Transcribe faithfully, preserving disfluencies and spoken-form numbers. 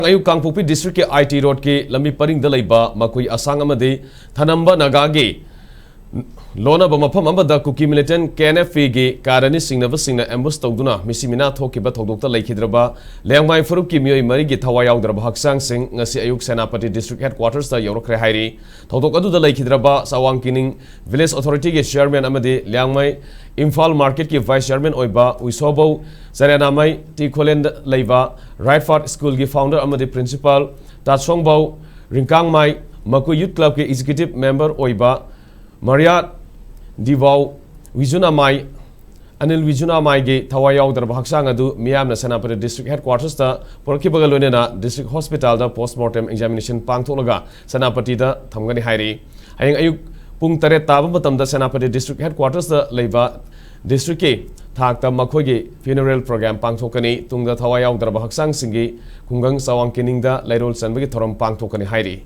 ꯑꯌꯨꯛ ꯀꯥꯡꯄꯣꯛꯄꯤ ꯗꯤꯁꯇ꯭ꯔꯤꯛꯀꯤ ꯑꯥꯏ ꯇꯤ ꯔꯣꯗꯀꯤ ꯂꯝꯕꯤ ꯄꯔꯤꯡꯗ ꯂꯩꯕ ꯃꯀꯨꯏ ꯑꯁꯥꯡ ꯑꯃꯗꯤ ꯊꯅꯝꯕ ꯅꯥꯒꯥꯒꯤ ꯂꯣꯟꯅꯕ ꯃꯐꯝ ꯑꯃꯗ ꯀꯨꯀꯤ ꯃꯤꯂꯤꯇꯦꯟ ꯀꯦ ꯑꯦꯟ ꯑꯦꯐ ꯄꯤꯒꯤ ꯀꯥꯔ ꯑꯅꯤ ꯆꯤꯡꯅꯕꯁꯤꯡꯅ ꯑꯦꯝꯕꯨꯁ ꯇꯧꯗꯨꯅ ꯃꯤꯁꯤ ꯃꯤꯅꯥ ꯊꯣꯛꯈꯤꯕ ꯊꯧꯗꯣꯛꯇ ꯂꯩꯈꯤꯗ꯭ꯔꯕ ꯂꯤꯌꯥꯡꯃꯥꯏ ꯐꯨꯔꯨꯞꯀꯤ ꯃꯤꯑꯣꯏ ꯃꯔꯤꯒꯤ ꯊꯋꯥꯏ ꯌꯥꯎꯗ꯭ꯔꯕ ꯍꯛꯆꯥꯡꯁꯤꯡ ꯉꯁꯤ ꯑꯌꯨꯛ ꯁꯦꯅꯥꯄꯇꯤ ꯗꯤꯁꯇ꯭ꯔꯤꯛ ꯍꯦꯗꯀ꯭ꯋꯥꯇꯔꯁꯇ ꯌꯧꯔꯛꯈ꯭ꯔꯦ ꯍꯥꯏꯔꯤ꯫ ꯊꯧꯗꯣꯛ ꯑꯗꯨꯗ ꯂꯩꯈꯤꯗ꯭ꯔꯕ ꯆꯥꯋꯥꯡ ꯀꯤꯅꯤꯡ ꯚꯤꯂꯦꯖ ꯑꯣꯊꯣꯔꯤꯇꯤꯒꯤ ꯆꯤꯌꯔꯃꯦꯟ ꯑꯃꯗꯤ ꯂꯤꯌꯥꯡꯃꯩ ꯏꯝꯐꯥꯜ ꯃꯥꯔꯀꯦꯠꯀꯤ ꯚꯥꯏꯁ ꯆꯤꯌꯔꯃꯦꯟ ꯑꯣꯏꯕ ꯎꯏꯁꯣꯕꯧ ꯆꯔꯦꯅꯥꯃꯩ ꯇꯤ ꯈꯨꯂꯦꯟꯗ ꯂꯩꯕ ꯔꯥꯏꯠ ꯄꯥꯊ ꯁ꯭ꯀꯨꯜꯒꯤ ꯐꯥꯎꯟꯗꯔ ꯑꯃꯗꯤ ꯄ꯭ꯔꯤꯟꯁꯤꯄꯥꯜ ꯇꯥꯠꯁꯣꯡꯕꯧ ꯔꯤꯡꯀꯥꯡꯃꯥꯏ, ꯃꯀꯨꯏ ꯌꯨꯠ ꯀ꯭ꯂꯕꯀꯤ ꯑꯦꯛꯖꯤꯀ꯭ꯌꯨꯇꯤꯚ ꯃꯦꯝꯕꯔ ꯑꯣꯏꯕ ꯃꯔꯤꯌꯥꯠ ꯗꯤꯕꯥꯎ ꯋꯤꯖꯨꯅꯥꯃꯥꯏ, ꯑꯅꯤꯜ ꯋꯤꯖꯨꯅꯥꯃꯥꯏꯒꯤ ꯊꯋꯥꯏ ꯌꯥꯎꯗ꯭ꯔꯕ ꯍꯛꯆꯥꯡ ꯑꯗꯨ ꯃꯤꯌꯥꯝꯅ ꯁꯦꯅꯥꯄꯇꯤ ꯗꯤꯁꯇ꯭ꯔꯤꯛ ꯍꯦꯗꯀ꯭ꯋꯥꯇꯔꯁꯇ ꯄꯨꯔꯛꯈꯤꯕꯒ ꯂꯣꯏꯅꯅ ꯗꯤꯁꯇ꯭ꯔꯤꯛ ꯍꯣꯁꯄꯤꯇꯥꯜꯗ ꯄꯣꯁꯃꯣꯔꯇꯦꯝ ꯑꯦꯛꯖꯥꯃꯤꯅꯦꯁꯟ ꯄꯥꯡꯊꯣꯛꯂꯒ ꯁꯦꯅꯥꯄꯇꯤꯗ ꯊꯝꯒꯅꯤ ꯍꯥꯏꯔꯤ꯫ ꯍꯌꯦꯡ ꯑꯌꯨꯛ ꯄꯨꯡ ꯇꯔꯦꯠ ꯇꯥꯕ ꯃꯇꯝꯗ ꯁꯦꯅꯥꯄꯇꯤ ꯗꯤꯁꯇ꯭ꯔꯤꯛ ꯍꯦꯗꯀ꯭ꯋꯥꯇꯔꯁꯇ ꯂꯩꯕ ꯗꯤꯁꯇ꯭ꯔꯤꯛꯀꯤ ꯊꯥꯛꯇ ꯃꯈꯣꯏꯒꯤ ꯐ꯭ꯌꯨꯅꯔꯦꯜ ꯄ꯭ꯔꯣꯒ꯭ꯔꯥꯝ ꯄꯥꯡꯊꯣꯛꯀꯅꯤ꯫ ꯇꯨꯡꯗ ꯊꯋꯥꯏ ꯌꯥꯎꯗ꯭ꯔꯕ ꯍꯛꯆꯥꯡꯁꯤꯡꯒꯤ ꯈꯨꯡꯒꯪ ꯆꯥꯋꯥꯡ ꯀꯤꯅꯤꯡꯗ ꯂꯩꯔꯣꯜ ꯆꯟꯕꯒꯤ ꯊꯧꯔꯝ ꯄꯥꯡꯊꯣꯛꯀꯅꯤ ꯍꯥꯏꯔꯤ꯫